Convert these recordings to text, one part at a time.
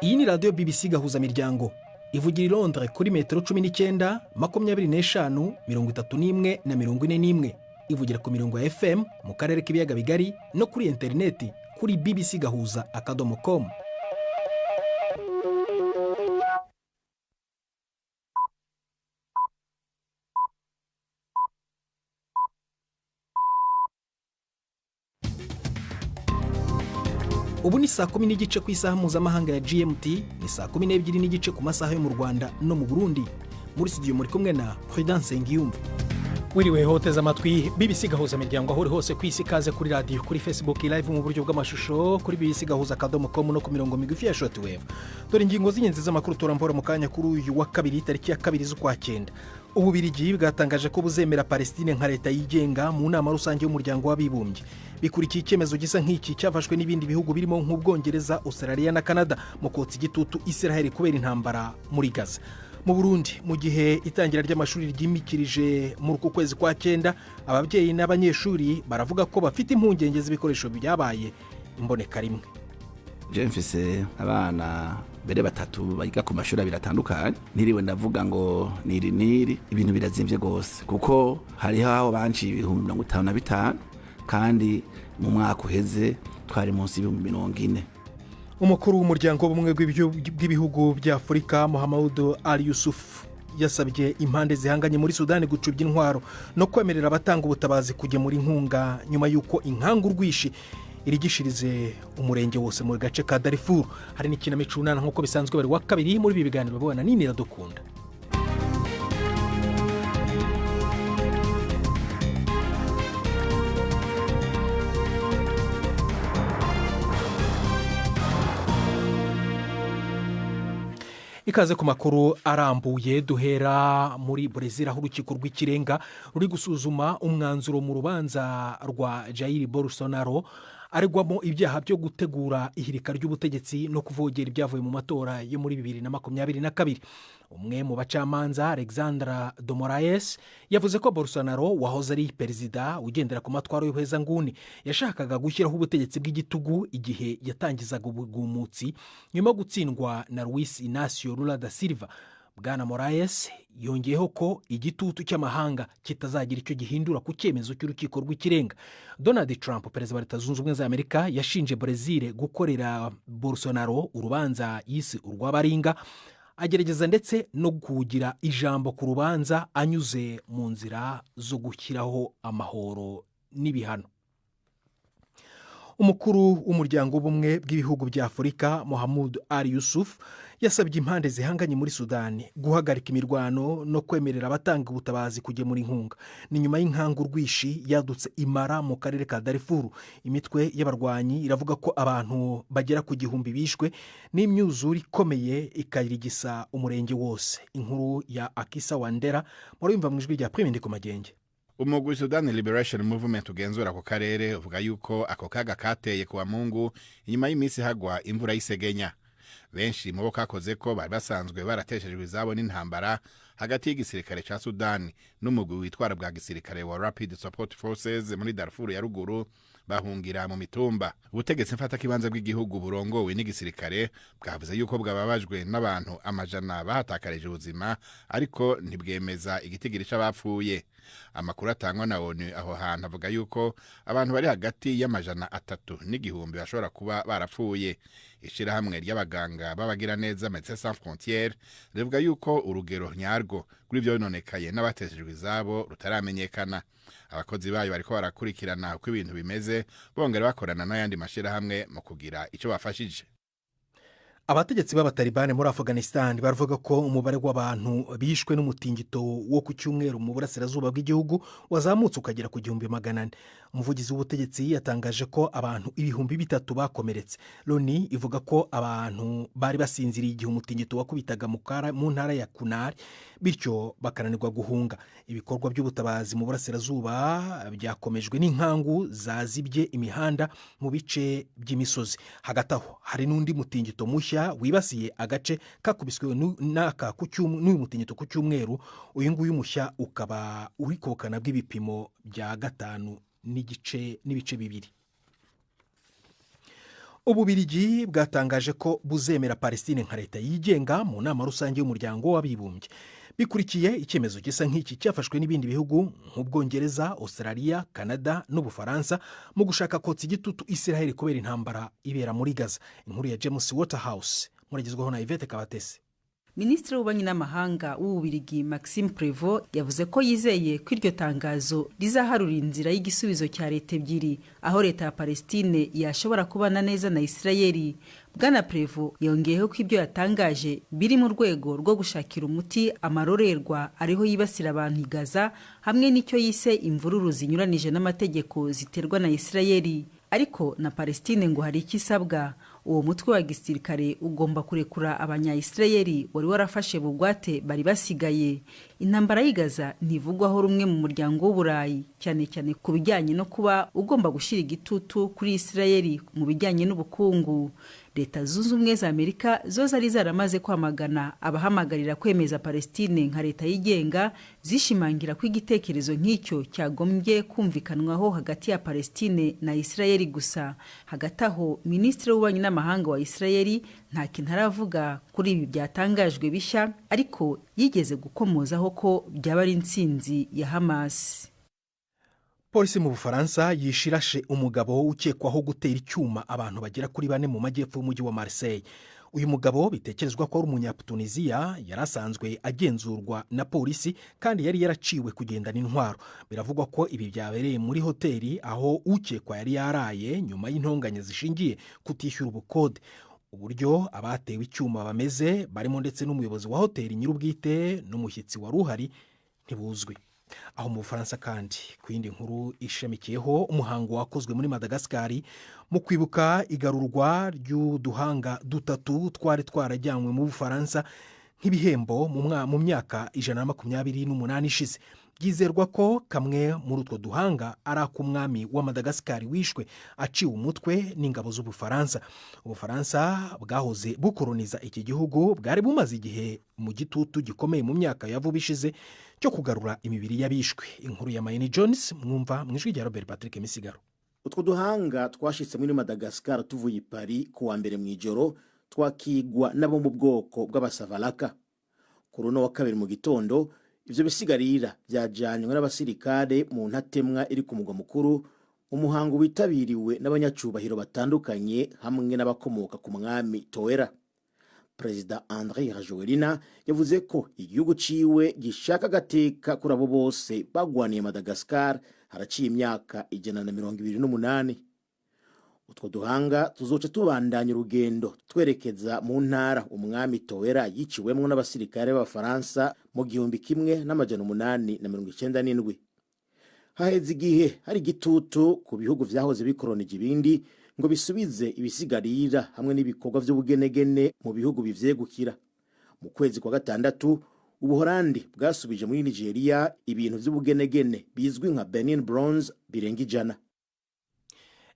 Iyi ni radiyo BBC Gahuzamiryango, ivugira i Londres kuri metero 19, 25, 31 na 41. Ivugira ku mirongo ya FM mu karere k'ibiyaga bigari no kuri interineti kuri bbcgahuza.com. Ubu ni 10:30 ku isaha mpuzamahanga ya GMT, ni 12:30 ku masaha yo mu Rwanda no mu Burundi. Muri studio muri kumwe na Prudence Ngiyumva. Wiriwe hoteza amatwi BBC Gahuzamiryango aho uri hose ku isi. Ikaze kuri radiyo, kuri Facebook live mu buryo bw'amashusho, kuri bbcgahuza.com no ku mirongo migufi ya shortwave. Dore ingingo z'ingenzi z'amakuru turambora mu kanya kuri uyu wa kabiri, tariki ya 2 z'ukwa 9. Ububirigi bwatangaje ko buzemera Palestine nka leta yigenga mu nama rusange y'umuryango w'abibumbye. Bikurikiye icyemezo gisa nk'iki cyafashwe n'ibindi bihugu birimo nk'Ubwongereza, Australia na Canada mu kotsa igitutu Israel kubera intambara muri Gaza. Mu Burundi, mu gihe itangira ry'amashuri ryimikirije muri uku kwezi kwa 9, ababyeyi n'abanyeshuri baravuga ko bafite impungenge z'ibikoresho byabaye imboneka rimwe. Je mfise abana mbere batatu biga ku mashuri abiri atandukanye, ntiriwe ndavuga ngo niri niri, ibintu birazimvye gose kuko hariho aho banciye 55,000 kandi mu mwaka uheze twari munsi 40,000. Umukuru w'umuryango w'ubumwe bw'ibihugu bya Afurika, Mohamed Ali Yusuf, yasabye impande zihanganye muri Sudani gucubya intwaro no kwemerera abatanga ubutabazi kugemura inkunga nyuma y'uko inkangu rwishi irigishirize umurenge wose mu gace ka Darfur. Hari n'ikinamico 8 nk'uko bisanzwe bari wa kabiri muri ibi biganiro bibona nini Iradukunda. Ikaze ku makuru arambuye. Duhera muri Brezil aho urukiko rw'ikirenga ruri gusuzuma umwanzuro mu rubanza rwa Jair Bolsonaro aregwamo ibyaha byo gutegura ihirika ry'ubutegetsi no kuvogera ibyavuye mu matora yo muri 2022. Umwe mu bacamanza, Alexandra de Moraes, yavuze ko Bolsonaro wahoze ari perezida ugendera ku matwaro y'ubuhezanguni yashakaga gushyiraho ubutegetsi bw'igitugu igihe yatangizaga ubugumutsi nyuma yo gutsindwa na Luis Inacio Lula da Silva. Bwana Moraes yongeyeho ko igitutu cy'amahanga kitazagira icyo gihindura ku cyemezo cy'urukiko rw'ikirenga. Donald Trump, perezida wa Leta Zunze Ubumwe za Amerika, yashinje Brezil gukorera Bolsonaro urubanza yise urw'abaringa, agerageza ndetse no kugira ijambo ku rubanza anyuze mu nzira zo gushyiraho amahoro n'ibihano. Umukuru w'umuryango w'ubumwe bw'ibihugu bya Afurika, Mohamed Ali Yusuf, yasabye impande zihanganye muri Sudani guhagarika imirwano no kwemerera abatanga ubutabazi kugemura inkunga. Ni nyuma y'inkangu rwishi yadutse imara mu karere ka Darfur. Imitwe y'abarwanyi iravuga ko abantu bagera ku 1000 bishwe n'imyuzure ikomeye ikayirigisa umurenge wose. Inkuru ya Akisa Wandera murumva mu ijwi rya Prime ku Magenge. Umugwi Sudan Liberation Movement ugenzura ako karere uvuga yuko ako kaga kateye kuwa Mungu inyuma y'iminsi hagwa imvura y'isegenya. Benshi mu bo kakoze ko bari basanzwe barateshejwe izabo n'intambara hagati y'igisirikare ca Sudan n'umugwi witwara bwa gisirikare wa Rapid Support Forces muri Darfur ya ruguru bahungira mu mitumba. Ubutegetsi mfatakibanza bw'igihugu burongowe n'igisirikare bwavuze yuko bwababajwe n'abantu amajana bahatakarije ubuzima, ariko ntibwemeza igitigiri c'abapfuye. Amakuru atangwa na ONU aho hantu avuga yuko abantu bari hagati y'300 n'igihumbi bashobora kuba barapfuye. Ishirahamwe ry'abaganga b'abagira neza Médecins Sans Frontières rivuga yuko urugero nyarwo kuri ibyo binonekaye n'abateshejwe izabo rutaramenyekana. Abakozi bayo bariko barakurikirana uko ibintu bimeze, bongera bakorana n'ayandi mashirahamwe mu kugira ico bafashije. Abategetsi b'abatalibani muri Afghanistan baravuga ko umubare w'abantu bishwe n'umutingito wo ku cyumweru mu burasirazuba bw'igihugu wazamutse ukagera ku 1400. Umuvugizi w'ubutegetsi yatangaje ko abantu 3000 bakomeretse. Loni ivuga ko abantu bari basinziriye igihe umutingito wakubitaga mu ntara ya Kunar, bityo bakananirwa guhunga. Ibikorwa by'ubutabazi mu burasirazuba byakomejwe n'inkangu zazibye imihanda mu bice by'imisozi. Hagati aho hari n'undi mutingito mushya wibasiye agace kakubiswe n'aka n'uyu mutingito ku cyumweru. Uyu nguyu mushya ukaba uri ku bukana bw'ibipimo bya 5.2. Ububirigi bwatangaje ko buzemera Palestine nka leta yigenga mu nama rusange y'Umuryango w'Abibumbye. Bikurikiye icyemezo gisa nk'iki cyafashwe n'ibindi bihugu nk'Ubwongereza, Australia, Canada n'Ubufaransa mu gushaka kotsa igitutu Israel kubera intambara ibera muri Gaza. Inkuru ya James Waterhouse muragezwaho na Yvette Kabatesi. Minisitiri w'Ububanyi n'Amahanga w'Ububirigi, Maxime Prevot, yavuze ko yizeye ko iryo tangazo rizaharura inzira y'igisubizo cya leta ebyiri, aho leta ya Palestine yashobora kubana neza na Isirayeli. Bwana Prevot yongeyeho ko ibyo yatangaje biri mu rwego rwo gushakira umuti amarorerwa ariho yibasira abantu i Gaza, hamwe n'icyo yise imvururu zinyuranije n'amategeko ziterwa na Isirayeli. Ariko na Palestine ngo hari icyo isabwa. Uwo mutwe wa gisirikare ugomba kurekura Abanya-Isirayeli wari warafashe bugwate bari basigaye. Intambara y'i Gaza ntivugwaho rumwe mu Muryango w'Uburayi, cyane cyane ku bijyanye no kuba ugomba gushyira igitutu kuri Isirayeli mu bijyanye n'ubukungu. Leta Zunze Ubumwe za Amerika zo zari zaramaze kwamagana abahamagarira kwemeza Palestine nka leta yigenga, zishimangira ko igitekerezo nk'icyo cyagombye kumvikanwaho hagati ya Palestine na Isirayeli gusa. Hagati aho, Minisitiri w'Ububanyi n'Amahanga wa Isirayeli nta kintu aravuga kuri ibi byatangajwe bishya, ariko yigeze gukomozaho ko byaba ari intsinzi ya Hamas. Polisi mu Bufaransa yishirashe umugabo ukekwaho gutera icyuma abantu bagera kuri bane mu majyepfo y'umujyi wa Marseille. Uyu mugabo bitekerezwa ko ari Umunyatunisiya yari asanzwe agenzurwa na polisi kandi yari yaraciwe kugendana intwaro. Biravugwa ko ibi byabereye muri hoteli aho ukekwa yari yaraye nyuma y'intonganya zishingiye kutishyura ubukode. Uburyo abatewe icyuma bameze, barimo ndetse n'umuyobozi wa hoteli nyir'ubwite n'umushyitsi wari uhari, ntibuzwi. Aho mu Bufaransa kandi, ku yindi nkuru ishamikiyeho, umuhango wakozwe muri Madagascar mu kwibuka igarurwa ry'uduhanga dutatu twari twarajyanywe mu Bufaransa nk'ibihembo mu myaka 128 ishize. Byizerwa ko kamwe muri utwo duhanga ari ak'umwami wa Madagascar wishwe aciwe umutwe n'ingabo z'Ubufaransa. Ubufaransa bwahoze bukoroniza iki gihugu bwari bumaze igihe mu gitutu gikomeye mu myaka ya vuba ishize cyo kugarura imibiri y'abishwe. Inkuru ya Mayini Jones mwumva mu ijwi rya Robert Patrick Misigaro. Utwo duhanga twashitse muri Madagascar tuvuye i Paris ku wa mbere mu ijoro, twakigwa n'abo mu bwoko bw'Abasavalaka. Ku runo wa kabiri mu gitondo, ivyo bisigarira vyajanywe n'abasirikare mu ntatemwa iri ku mugwa mukuru, umuhango witabiriwe n'abanyacubahiro batandukanye hamwe n'abakomoka ku mwami Toera. Perezida Andry Rajoelina yavuze ko igihugu ciwe gishaka agateka kuri abo bose bagwaniye Madagascar haraciye imyaka 128. Utwo duhanga tuzoca tubandanya urugendo twerekeza mu ntara umwami Towera yiciwemwo n'abasirikare b'Abafaransa mu 1897. Haheze igihe hari igitutu ku bihugu vyahoze bikoronije ibindi ngo bisubize ibisigarira hamwe n'ibikorwa vy'ubugenegene mu bihugu bivyegukira. Mu kwezi kwa gatandatu, Ubuholandi bwasubije muri Nigeria ibintu vy'ubugenegene bizwi nka Benin Bronze birenga 100.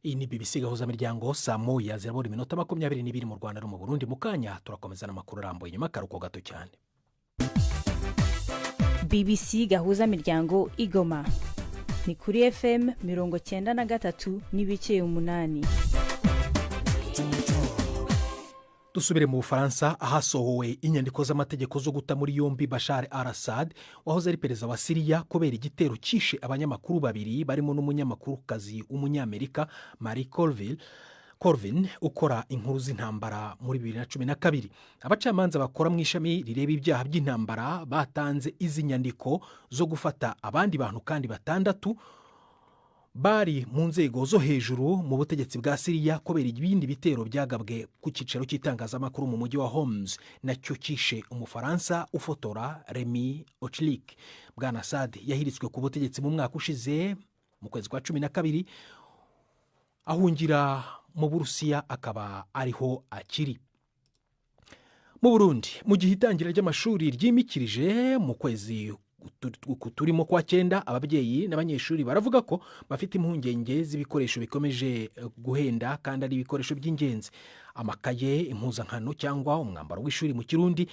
Iyi ni BBC Gahuzamiryango. Saa 1 zirabura iminota 22 mu Rwanda no mu Burundi. Mu kanya turakomeza n'amakuru arambuye nyuma akaruhuko gato cyane. BBC Gahuza Miryango Igoma ni kuri FM 93.8. Dusubire mu Bufaransa, ahasohowe inyandiko z'amategeko zo guta muri yombi Bashar al-Assad wahoze ari perezida wa Siriya kubera igitero cyishe abanyamakuru babiri, barimo n'umunyamakurukazi w'Umunyamerika Marie Colville Colvin ukora inkuru z'intambara muri 2012. Abacamanza bakora mu ishami rireba ibyaha by'intambara batanze izi nyandiko zo gufata abandi bantu kandi batandatu bari mu nzego zo hejuru mu butegetsi bwa Siriya kubera ibindi bitero byagabwe ku cyicaro cy'itangazamakuru mu mujyi wa Homs, nacyo cyishe Umufaransa ufotora Remy Ochlik. Bwana Assad yahiritswe ku butegetsi mu mwaka ushize mu kwezi kwa 12, ahungira mu Burusiya, akaba ariho akiri. Mu Burundi, mu gihe itangira ry'amashuri ryimikirije mu kwezi turimo kwa cyenda, ababyeyi n'abanyeshuri baravuga ko bafite impungenge z'ibikoresho bikomeje guhenda kandi ari ibikoresho by'ingenzi. Amakaye, impuzankano cyangwa umwambaro w'ishuri mu Kirundi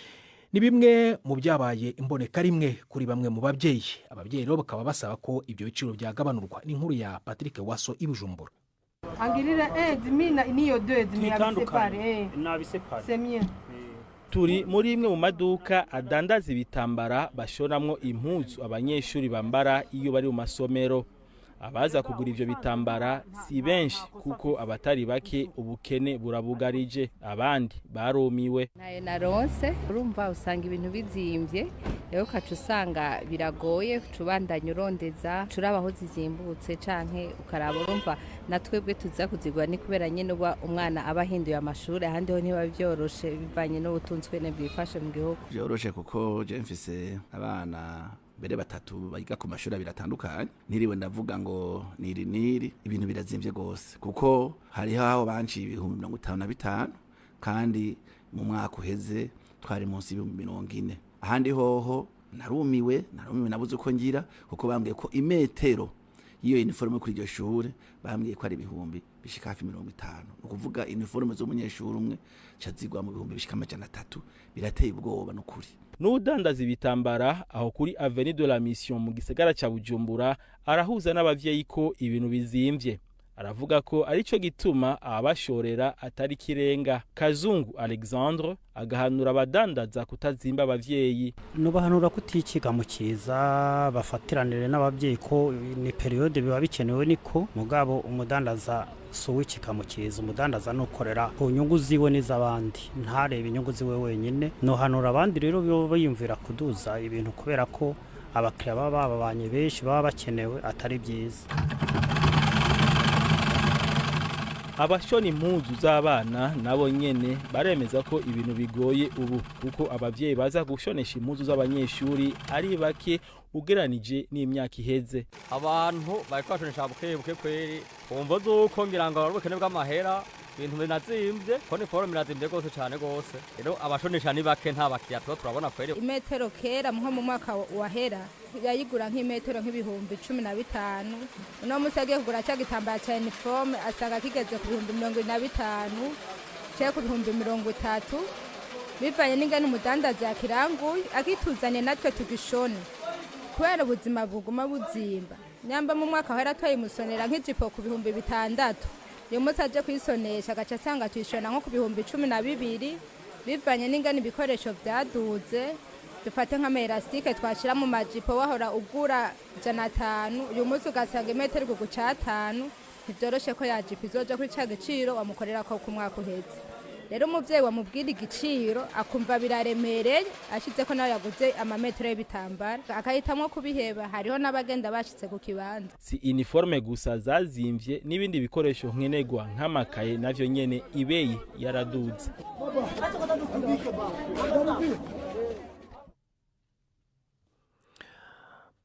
ni bimwe mu byabaye imboneka rimwe kuri bamwe mu babyeyi. Ababyeyi rero bakaba basaba ko ibyo biciro byagabanurwa. Ni inkuru ya Patrick Waso i Bujumbura. Angirira 1,5 na niyo 2,5 abisepare. Nabisepare. C'est mieux. Turi muri imwe mu maduka adandaza ibitambara bashoramwo impuzu abanyeshuri bambara iyo bari mu masomero. Abaza kugura ivyo bitambara si benshi kuko abatari bake ubukene burabugarije, abandi barumiwe. Nayo naronse, urumva usanga ibintu bizimvye, rero ukaca usanga biragoye cubandanya urondeza curaba aho zizimbutse canke ukaraba, urumva na twebwe tuza kuzigura ni kubera nyene uba umwana aba ahinduye amashuri, ahandi ho ntiba vyoroshe bivanye n'ubutunzi twene bwifashe mu gihugu. Vyoroshe kuko je mfise abana mbere batatu bayiga ku mashuri abiri atandukanye, ntiriwe ndavuga ngo niri niri, ibintu birazimvye gose kuko hariho aho banciye 55,000 kandi mu mwaka uheze twari munsi 40,000. Ahandi hoho narumiwe nabuze uko ngira kuko bambwiye ko imetero iyo uniforme kuri iryo shure bambwiye ko ari 50,000 bishika hafi 50. Ukuvuga uniforme z'umunyeshuri umwe cazigwa mu 300,000, birateye ubwoba n'ukuri. N'udandaza ibitambara aho kuri Avenue de la Mission mu gisagara ca Bujumbura arahuza n'abavyeyi ko ibintu bizimvye. Aravuga ko arico gituma abashorera atari kirenga. Kazungu Alexandre agahanura abadandaza kutazimba abavyeyi. Nubahanura kutikiga mu kiza, bafatiranire n'abavyeyi ko ni periode biba bikenewe, niko mugabo umudandaza suwikika mu kiza, umudandaza nukorera ku nyungu ziwe n'izabandi, ntarebe inyungu ziwe wenyine. Nohanura abandi rero biyumvira kuduza ibintu kubera ko abakiriya baba babanye benshi baba bakenewe, atari byiza. Abashona impuzu z'abana nabo nyene baremeza ko ibintu bigoye ubu kuko abavyeyi baza gushonesha impuzu z'abanyeshuri ari bake ugeranije n'imyaka iheze. Abantu bariko bashonesha buke kweri, umvo zuko ngira ngo ubukene bw'amahera, ibintu binazimvye, ko ni forum irazimvye gose cane gose. Rero abashonesha ni bake, nta bakiriya tuba turabona kweri. Imetero kera nko mu mwaka wahera yayigura nk'imetero nk'ibihumbi 15, uno musi agiye kugura ca gitambara ca uniforme asanga kigeze ku 25,000 canke ku 30,000, bivanye n'ingene umudandaza yakiranguye akituzanye natwe tugishone, kubera ubuzima buguma buzimba. Nyamba mu mwaka wahera twayimusonera nk'ijipo ku 6,000, uyu munsi aje kuyisonesha agaca asanga tuyishona nko ku 12,000, bivanye n'ingene ibikoresho vyaduze. Dufate nk'ama elastike twashira mu majipo wahora ugura 500, uyu munsi ugasanga imetero ku 5, ntivyoroshe ko yajipo izoja kuri ca giciro wamukorera ko ku mwaka uheze. Rero umuvyeyi wamubwira igiciro akumva biraremereye, ashize ko nawe yaguze amametero y'ibitambara akahitamwo kubiheba. Hariho n'abagenda bashitse ku kibanza. Si uniforme gusa zazimvye, n'ibindi bikoresho nkenerwa nk'amakaye navyo nyene ibeyi yaraduze.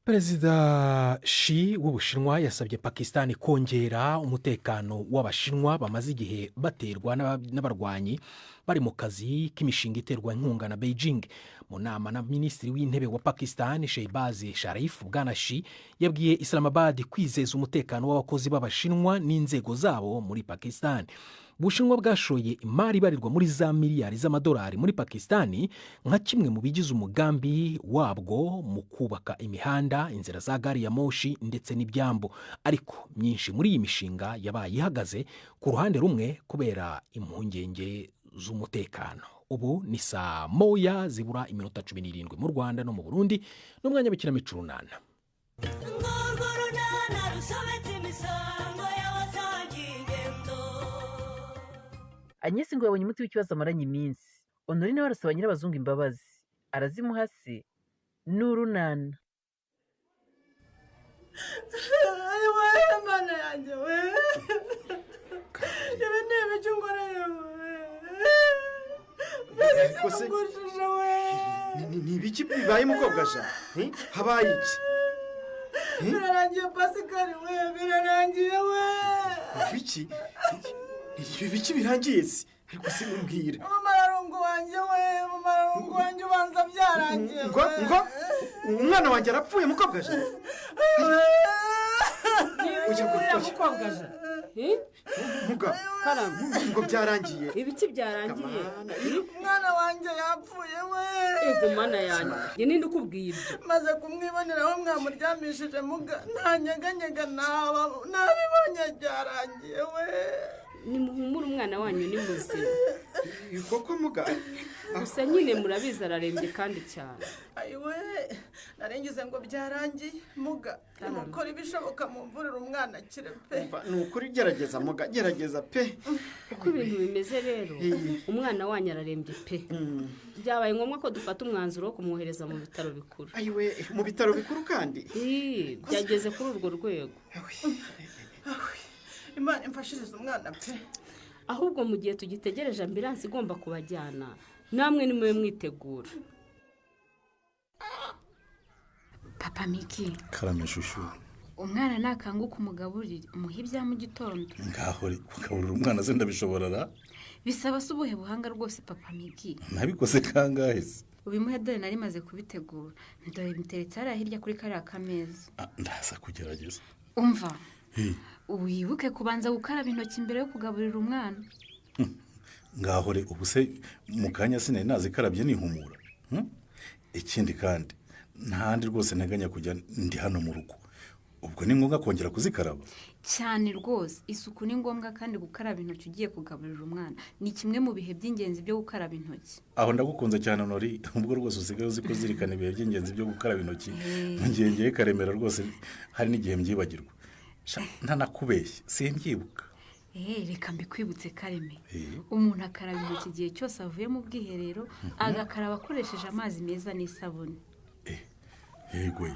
Perezida Xi w'Ubushinwa yasabye Pakistan kongera umutekano w'Abashinwa bamaze igihe baterwa n'abarwanyi bari mu kazi k'imishinga iterwa inkunga na Beijing. Mu nama na Minisitiri w'Intebe wa Pakistan Shehbaz Sharif, Bwana Xi yabwiye Islamabad kwizeza umutekano w'abakozi b'Abashinwa n'inzego zabo muri Pakistan. Ubushinwa bwashoye imari ibarirwa muri za miliyari z'amadolari muri Pakistani nka kimwe mu bigize umugambi wabwo mu kubaka imihanda, inzira za gari ya moshi ndetse n'ibyambu. Ariko myinshi muri iyi mishinga yabaye ihagaze ku ruhande rumwe kubera impungenge z'umutekano. Ubu ni saa 1 zibura iminota 17 mu Rwanda no mu Burundi, n'umwanya w'ikinamico Urunana. Agnes ngo yabonye umuti w'ikibazo amaranye iminsi. Honorine barasaba nyirabazungu imbabazi, arazimuha se n'urunana. Ayiwe mana yanjye we, ibi ni ibiki unkoreye we? Mbese we, ni ibiki bibaye mukobwa sha? Habaye iki? Birarangiye Pascal we, birarangiye we. Ibiki? Ibiki birangiye se? Ariko simumbwira. Umumararungu wanjye we, umumararungu wanjye ubanza byarangiye. Ngo ngo umwana wanjye arapfuye mukobwa sha? Ujya mukobwa sha? Muga ngo byarangiye. Ibiki byarangiye? Umwana wanjye yapfuye we. Ego mana yanjye, nge ninde ukubwiye ibyo? Maze kumwibonera aho mwamuryamishije muga, ntanyeganyega nabibonye byarangiye we. Nimuhumure umwana wanyu ni muzima. Koko muga? Gusa nyine murabizi ararembye kandi cyane. Ayiwe, narengize ngo byarangiye muga. Mukora ibishoboka mumvurire umwana akire pe. Ni ukuri gerageza muga, gerageza pe. Uko ibintu bimeze rero, umwana wanyu ararembye pe. Byabaye ngombwa ko dufata umwanzuro wo kumwohereza mu bitaro bikuru. Ayiwe, mu bitaro bikuru kandi? Byageze kuri urwo rwego. Imana imfashirize umwana pe. Ahubwo mu gihe tugitegereje ambulance igomba kubajyana, namwe nimwe mwitegura. Papa Miki. Karame shushu. Umwana nakanguka umugaburire, umuhe ibya mu gitondo. Ngaho kugaburira umwana se ndabishobora ra? Bisaba se ubuhe buhanga rwose Papa Miki? Nabikoze kangahe se? Ubimuhe dore nari maze kubitegura. Dore biteretse hariya hirya kuri kariya kameza. Ndaza kugerageza. Umva. Wibuke kubanza gukaraba intoki mbere yo kugaburira umwana. Ngaho re ubu se mu kanya sinari nazikarabye nihumura. Ikindi kandi ntahandi rwose nteganya kujya, ndi hano mu rugo. Ubwo ni ngombwa kongera kuzikaraba? Cyane rwose, isuku ni ngombwa kandi gukaraba intoki ugiye kugaburira umwana ni kimwe mu bihe by'ingenzi byo gukaraba intoki. Aho ndagukunze cyane Nori, ubwo rwose usigaye uzi kuzirikana ibihe by'ingenzi byo gukaraba intoki. Ngiye Karemera rwose hari n'igihe mbyibagirwa. Ntanakubeshye simbyibuka. Reka mbikwibutse Kareme. Umuntu akaraba intoki igihe cyose avuye mu bwiherero, agakaraba akoresheje amazi meza n'isabune. Yego.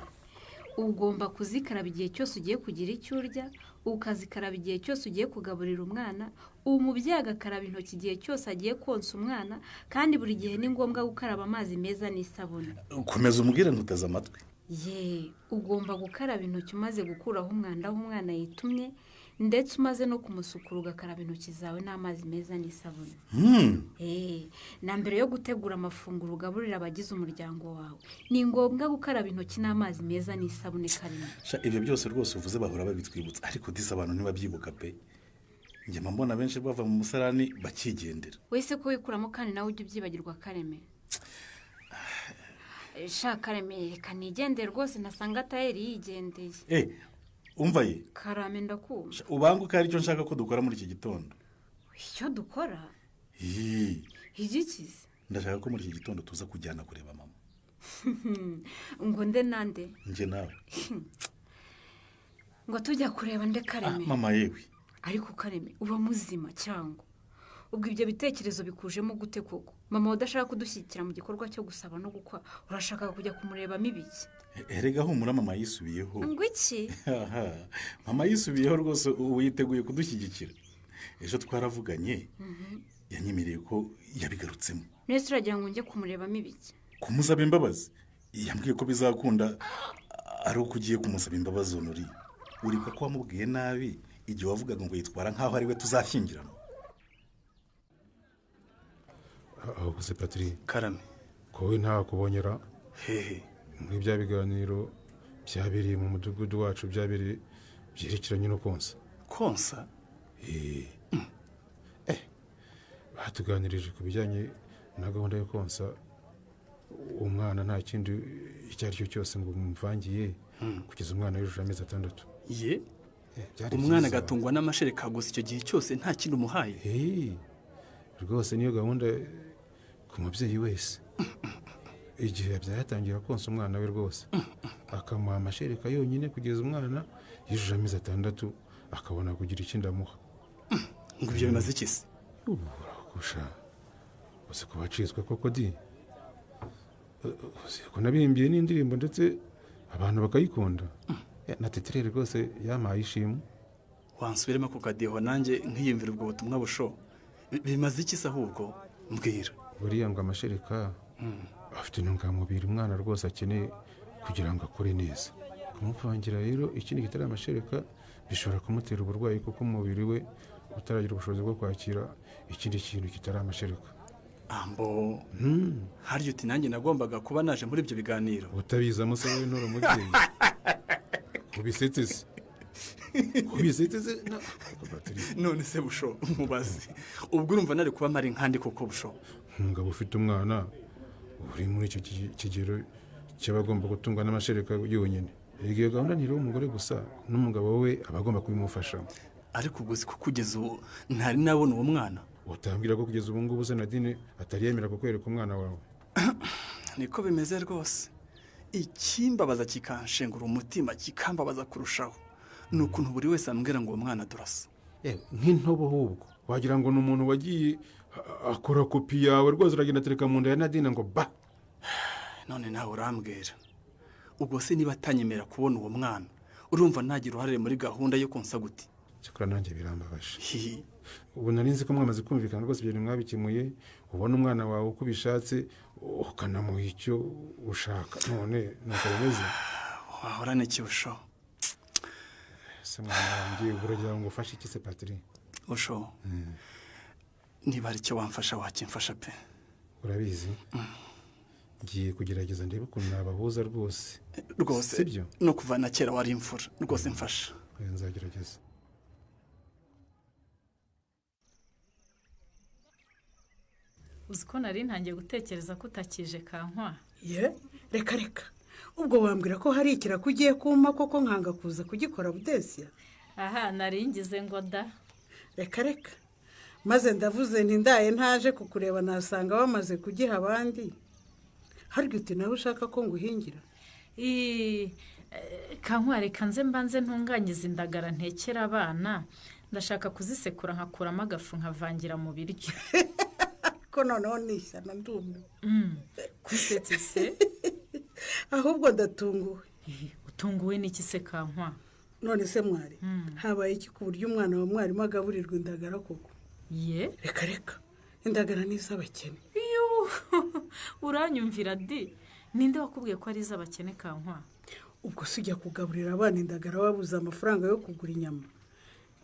Ugomba kuzikaraba igihe cyose ugiye kugira icyo urya, ukazikaraba igihe cyose ugiye kugaburira umwana, umubyeyi agakaraba intoki igihe cyose agiye konsa umwana, kandi buri gihe ni ngombwa gukaraba amazi meza n'isabune. Komeza umubwire nguteze amatwi. Ye, ugomba gukaraba intoki umaze gukuraho umwanda aho umwana yitumye, ndetse umaze no kumusukura ugakaraba intoki zawe n'amazi meza n'isabune. Na mbere yo gutegura amafunguro ugaburira abagize umuryango wawe, ni ngombwa gukaraba intoki n'amazi meza n'isabune Kareme. Ibyo byose rwose uvuze bahora babitwibutsa, ariko disi abantu ntibabyibuka pe. Njye mbona benshi bava mu musarani bakigendera. Wese ko wikuramo kandi nawe ujye ubyibagirwa Kareme. Sha Kareme, reka nigendere rwose ntasanga tayeri yigendeye. Umva ye. Karame ndakumva. Ubanguka hari icyo nshaka ko dukora muri iki gitondo. Icyo dukora? Igikize. Ndashaka ko muri iki gitondo tuza kujyana kureba mama. Ngo nde nande? Nje nawe. Ngo tujya kureba nde Kareme? Mama yewe. Ariko Kareme uba muzima cyangwa ubwo ibyo bitekerezo bikujemo gute koko? Mama udashaka kudushyigikira mu gikorwa cyo gusaba no gukwa, urashaka kujya kumurebamo ibiki? Erega humura mama yisubiyeho. Ngo iki? Mama yisubiyeho rwose, ubu yiteguye kudushyigikira. Ejo twaravuganye, yanyemereye ko yabigarutsemo. Nese uragira ngo njye kumurebamo ibiki? Kumusaba imbabazi. Yambwiye ko bizakunda ari uko ugiye kumusaba imbabazi. Honori, uribuka ko wamubwiye nabi igihe wavugaga ngo yitwara nk'aho ari we tuzashyingiranwa? Aho se Patrick. Karame. Kowe ntakubonyera. Hehe. Muri bya biganiro byabereye mu mudugudu wacu byabereye byerekeranye no konsa. Konsa? Batuganirije ku bijyanye na gahunda yo konsa umwana nta kindi icyo ari cyo cyose ngo mumvangiye kugeza umwana yujuje amezi 6. Ye? Umwana agatungwa n'amashereka gusa icyo gihe cyose nta kindi umuhaye? Rwose niyo gahunda ku mubyeyi wese. Igihe yabyaye atangira konsa umwana we rwose, akamuha amashereka yonyine kugeza umwana yujuje amezi 6, akabona kugira ikindi amuha. Ngo ibyo bimaze iki se? Urakusha uzi ko bacitswe koko di. Uzi ko nabihimbiye n'indirimbo ndetse abantu bakayikunda. Na teterere rwose yampaye ishimwe. Wansubiremo ku kadiho nanjye nkiyumvira ubwo butumwa busho. Bimaze iki se ahubwo mbwira? Buriya ngo amashereka afite intungamubiri umwana rwose akeneye kugira ngo akure neza. Kumuvangira rero ikindi kitari amashereka bishobora kumutera uburwayi kuko umubiri we utaragira ubushobozi bwo kwakira ikindi kintu kitari amashereka. Ambo harya uti nanjye nagombaga kuba naje muri ibyo biganiro. Utabizamo se wowe nturi umubyeyi. Kubisetse se. Ubizeze none se busho mubaze ubwo urumva nari kuba mari nkandi koko busho. Umugabo ufite umwana uri muri icyo kigero cy'abagomba gutungwa n'amashereka yonyine. Iyo gahunda ntiri umugore gusa n'umugabo we abagomba kubimufashamo. Ariko ubwo siko kugeza ubu ntari nabona uwo mwana. Utambwira ko kugeza ubu ngubu se Nadine atari yemera kukwereka umwana wawe? Niko bimeze rwose. Ikimbabaza kikanshengura umutima kikambabaza kurushaho ni ukuntu buri wese ambwira ngo uwo mwana durasa. Nk'intobo ahubwo wagira ngo ni umuntu wagiye akora kopi yawe rwose, uragenda atereka mu nda ya Nadine ngo ba. None nawe urambwira ubwo se niba atanyemera kubona uwo mwana urumva nagira uruhare muri gahunda yo konsa gute? Cyakora nanjye birambabaje. Ubu nari nzi ko mwamaze kumvikana rwose ibyo mwabikemuye, ubona umwana wawe uko ubishatse ukanamuha icyo ushaka, none nuko bimeze. Wahorana iki busho? Se mwana wanjye uragira ngo ufashe iki se Patrick? Busho niba ari icyo wamfasha wakimfasha pe. Urabizi ngiye kugerageza ndebe ukuntu nabahuza rwose. Rwose sibyo? No kuva na kera wari imfura rwose mfasha. Nzagerageza. Uzi ko nari ntangiye gutekereza ko utakije Kankwa. Ye, reka reka. Ubwo wambwira ko hari ikiraka ugiye kumpa koko nkanga kuza kugikora Budesiya? Aha, nari ngize ngo da. Reka reka. Maze ndavuze nti ndaye ntaje kukureba nasanga wamaze kugiha abandi. Harya uti nawe ushaka ko nguhingira? Kankwa reka nze mbanze ntunganyize indagara ntekera abana. Ndashaka kuzisekura nkakuramo agafu nkavangira mu biryo. Ko noneho nishyana ndumiwe. Kusetse se? Ahubwo ndatunguwe. Utunguwe n'iki se Kankwa? None se mwari habaye iki ku buryo umwana wa mwarimu agaburirwa indagara koko? Ye? Reka reka, indagara ni iz'abakene. Uranyumvira di, ninde wakubwiye ko ari iz'abakene Kankwa? Ubwo se ujya kugaburira abana indagara wabuze amafaranga yo kugura inyama,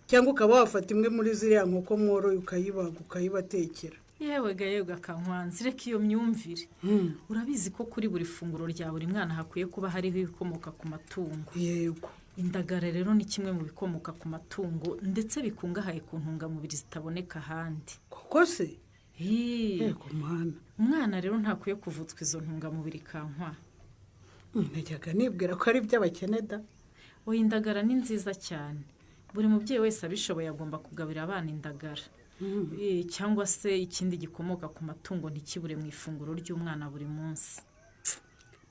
cyangwa ukaba wafata imwe muri ziriya nkoko mworoye ukayibaga ukayibatekera? Yewe ga yewe Kankwanzi, reka iyo myumvire. Urabizi ko kuri buri funguro rya buri mwana hakwiye kuba hariho ibikomoka ku matungo. Yego. Indagara rero ni kimwe mu bikomoka ku matungo ndetse bikungahaye ku ntungamubiri zitaboneka ahandi. Koko se? Yego mwana. Umwana rero ntakwiye kuvutswa izo ntungamubiri Kankwa. Najyaga nibwira ko ari iby'abakene da. Oya, indagara ni nziza cyane. Buri mubyeyi wese abishoboye agomba kugaburira abana indagara. Cyangwa se ikindi gikomoka ku matungo ntikibure mu ifunguro ry'umwana buri munsi.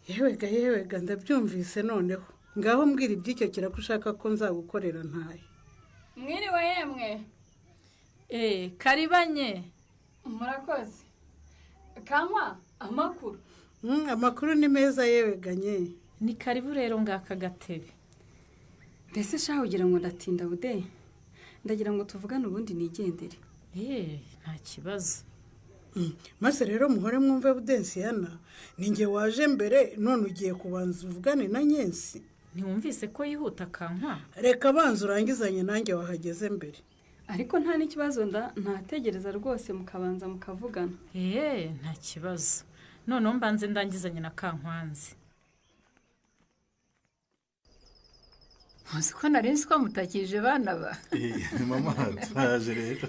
Yewega yewega, ndabyumvise noneho. Ngaho mbwira iby'icyo kiraka ushaka ko nzagukorera ntaye. Mwiriwe yemwe. Karibanye. Murakoze. Kankwa, amakuru. Amakuru ni meza yewega nye. Ni karibu rero ngaka gatebe. Mbese shaho ugira ngo ndatinda bude? Ndagira ngo tuvugane ubundi nigendere. Nta kibazo. Maze rero muhore mwumve Budensiyana, ninjye waje mbere none ugiye kubanza uvugane na Nyensi. Ntiwumvise ko yihuta Kankwa? Reka banza urangizanye nanjye wahageze mbere. Ariko nta n'ikibazo ntategereza rwose mukabanza mukavugana. Nta kibazo. Noneho mbanze ndangizanye na Kankwanzi. Muzi ko nari nzi ko mutakije bana ba. Mama twaje rero.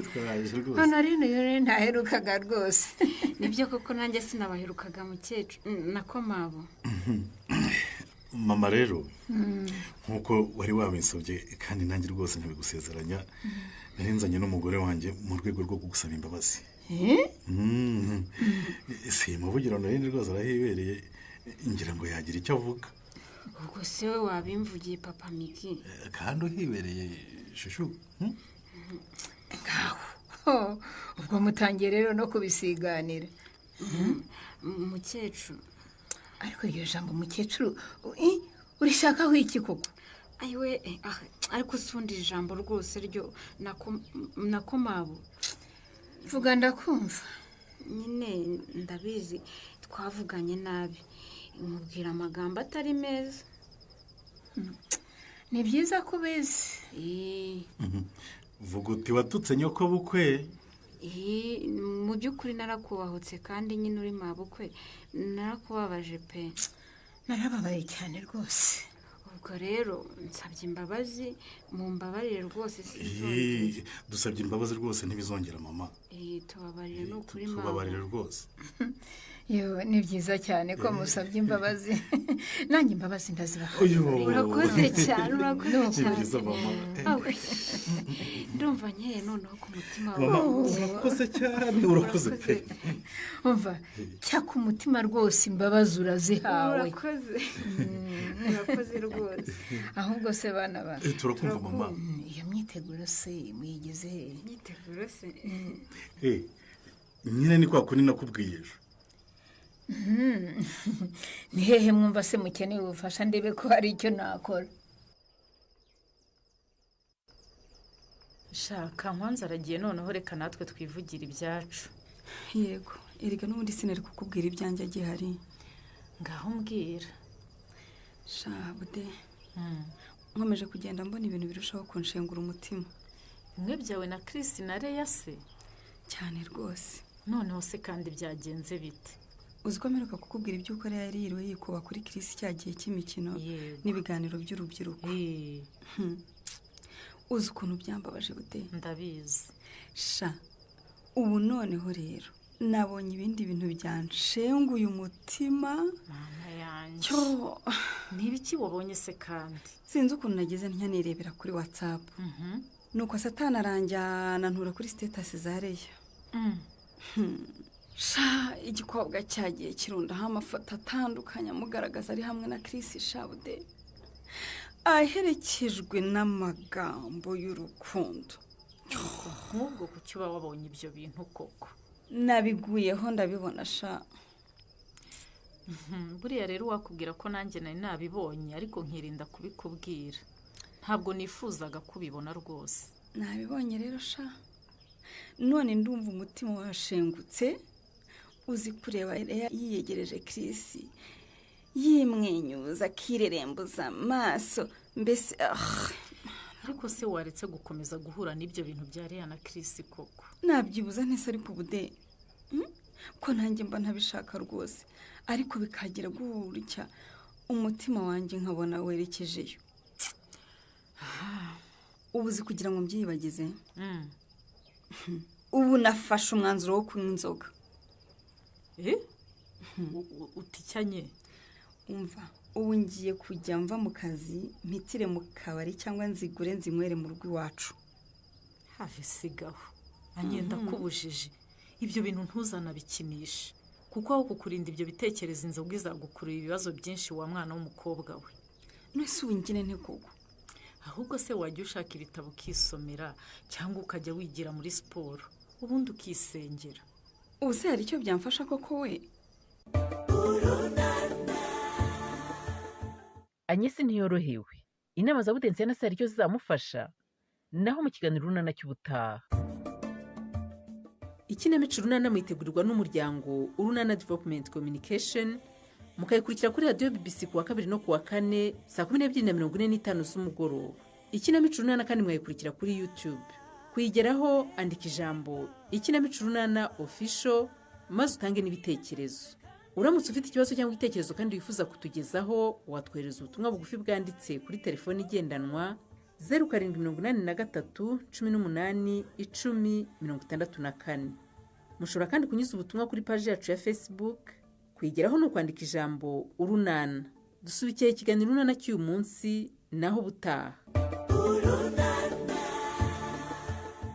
Twaje rwose. Honorine rero ntaherukaga rwose. Nibyo koko nanjye sinabaherukaga mukecuru nako mabo. Mama rero nkuko wari wabinsabye kandi nanjye rwose ntabigusezeranya, nari nzanye n'umugore wanjye mu rwego rwo kugusaba imbabazi. Si muvugiro Honorine rwose arahibereye, ngira ngo yagira icyo avuga. Ubwo se we wabimvugiye papa Miki? Kandi uhibereye shushu. Ngaho ubwo mutangiye rero no kubisiganira. Mukecuru. Ariko iryo jambo mukecuru urishakaho iki koko? Ayiwe, ariko usundi ijambo rwose ryo nako mabo. Vuga ndakumva. Nyine ndabizi twavuganye nabi, nkubwira amagambo atari meza. Ni byiza ko ubizi. Vuga uti watutse nyoko bukwe. Mu by'ukuri narakubahutse kandi nyine uri mabukwe narakubabaje pe. Narababaye cyane rwose. Ubwo rero nsabye imbabazi, mumbabarire rwose sinzongera. Dusabye imbabazi rwose ntibizongera mama. Tubabarire ni ukuri mama. Tubabarire rwose. Yewe ni byiza cyane ko musabye imbabazi. Nanjye imbabazi ndazibaha. Urakoze cyane, urakoze cyane. Ndumva nkeye noneho ku mutima wawe. Urakoze cyane, urakoze pe. Umva cyaka umutima rwose, imbabazi urazihawe. Urakoze, urakoze rwose. Ahubwo se bana ba, turakumva mama. Iyo myiteguro se muyigeze he? Myiteguro se nyine ni kwa kundi nakubwiye ejo. Ni hehe mwumva se mukeneye ubufasha ndebe ko hari icyo nakora? Shaka nkwanza aragiye, noneho reka natwe twivugira ibyacu. Yego, erega n'ubundi sinari kukubwira ibyanjye agihari. Ngaho mbwira. Sha bude, nkomeje kugenda mbona ibintu birushaho kunshengura umutima. Bimwe byawe na Chris na Leya se? Cyane rwose. Noneho se kandi byagenze bite? Uzi ko mperuka kukubwira iby'uko Leya yari yiriwe yikuba kuri Chris cya gihe cy'imikino n'ibiganiro by'urubyiruko. Uzi ukuntu byambabaje bude? Ndabizi. Sha ubu noneho rero nabonye ibindi bintu byanshenguye umutima. Mama yanjye, ni ibiki wabonye se kandi? Sinzi ukuntu nagize ntya kuri WhatsApp. Nuko Satani aranjyana ntura kuri status za Leya. Sha igikobwa cyagiye kirundaho amafoto atandukanye amugaragaza ari hamwe na Chris Shabude, aherekejwe n'amagambo y'urukundo. Nk'ubwo kuki uba wabonye ibyo bintu koko? Nabiguyeho ndabibona sha. Buriya rero wakubwira ko nanjye nari nabibonye ariko nkirinda kubikubwira. Ntabwo nifuzaga kubibona rwose. Nabibonye rero sha, none ndumva umutima washengutse. Uzi kureba Leya yiyegereje Chris, yimwenyuza akirerembuza amaso mbese. Ariko se waretse gukomeza guhura n'ibyo bintu bya Leya na Chris koko? Nabyibuza ntese ariko bude ko nanjye mba ntabishaka rwose, ariko bikagira gutya umutima wanjye nkabona werekejeyo. Ubuzi kugira ngo mbyibagize, ubu nafashe umwanzuro wo kunywa inzoga. Uticyanye? Umva, ubu ngiye kujya mva mu kazi mpitire mu kabari cyangwa nzigure nzinywere mu rugo iwacu. Have sigaho anyenda kubujije ibyo bintu ntuzanabikinishe, kuko aho kukurinda ibyo bitekerezo inzoga izagukurura ibibazo byinshi wa mwana w'umukobwa we. Nese ubu ngine nte koko? Ahubwo se wajya ushaka ibitabo ukisomera cyangwa ukajya wigira muri siporo ubundi ukisengera. Ubu se hari icyo byamfasha koko we? Anyesi ntiyorohewe. Inama za Budensiana se hari icyo zizamufasha? Naho mu kiganiro Urunana cy'ubutaha. Ikinamico Urunana mwitegurirwa n'umuryango Urunana Development Communication, mukayikurikira kuri radiyo BBC kuwa kabiri no kuwa kane saa 12:45 z'umugoroba. Ikinamico Urunana kandi mwayikurikira kuri YouTube. Kuyigeraho andika ijambo Ikinamico Urunana official maze utange n'ibitekerezo. Uramutse ufite ikibazo cyangwa igitekerezo kandi wifuza kutugezaho, watwohereza ubutumwa bugufi bwanditse kuri telefoni igendanwa 0783 18 10 64. Mushobora kandi kunyuza ubutumwa kuri paji yacu ya Facebook. Kuyigeraho ni ukwandika ijambo Urunana. Dusubikiye ikiganiro Urunana cy'uyu munsi, naho ubutaha.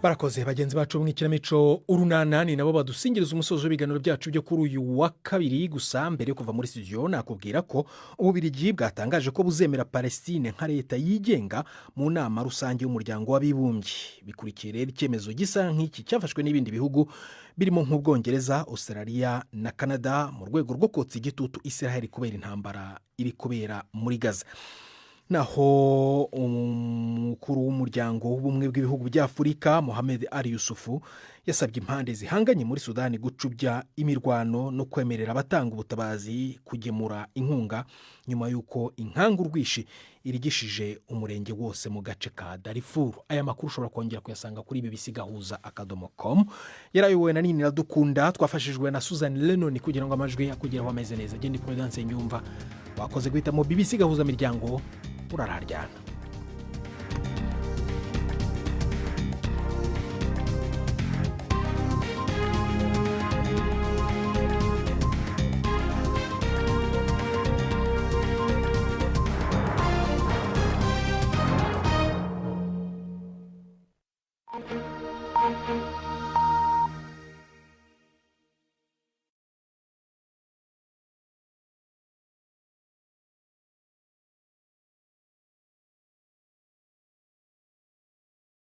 Barakoze bagenzi bacu mu ikinamico Urunana, ni nabo badusingiriza umusozo w'ibiganiro byacu byo kuri uyu wa kabiri. Gusa mbere yo kuva muri studio nakubwira ko Ububiligi bwatangaje ko buzemera Palestine nka leta yigenga mu nama rusange y'umuryango w'abibumbye. Bikurikiye rero icyemezo gisa nk'iki cyafashwe n'ibindi bihugu birimo nk'Ubwongereza, Australia na Canada mu rwego rwo kotsa igitutu Israel kubera intambara iri kubera muri Gaza. Naho umukuru w'umuryango w'ubumwe bw'ibihugu bya Afurika Mohamed Ali Yusufu yasabye impande zihanganye muri Sudani gucubya imirwano no kwemerera abatanga ubutabazi kugemura inkunga nyuma y'uko inkangu rwishi irigishije umurenge wose mu gace ka Darfur. Aya makuru ushobora kongera kuyasanga kuri bbcgahuza.com. Yarayobowe na Nini Iradukunda, twafashijwe na Susan Lennon kugira ngo amajwi akugeraho ameze neza. Genda Prudence Nyumva wakoze guhitamo BBC Gahuza Miryango. Urararyana.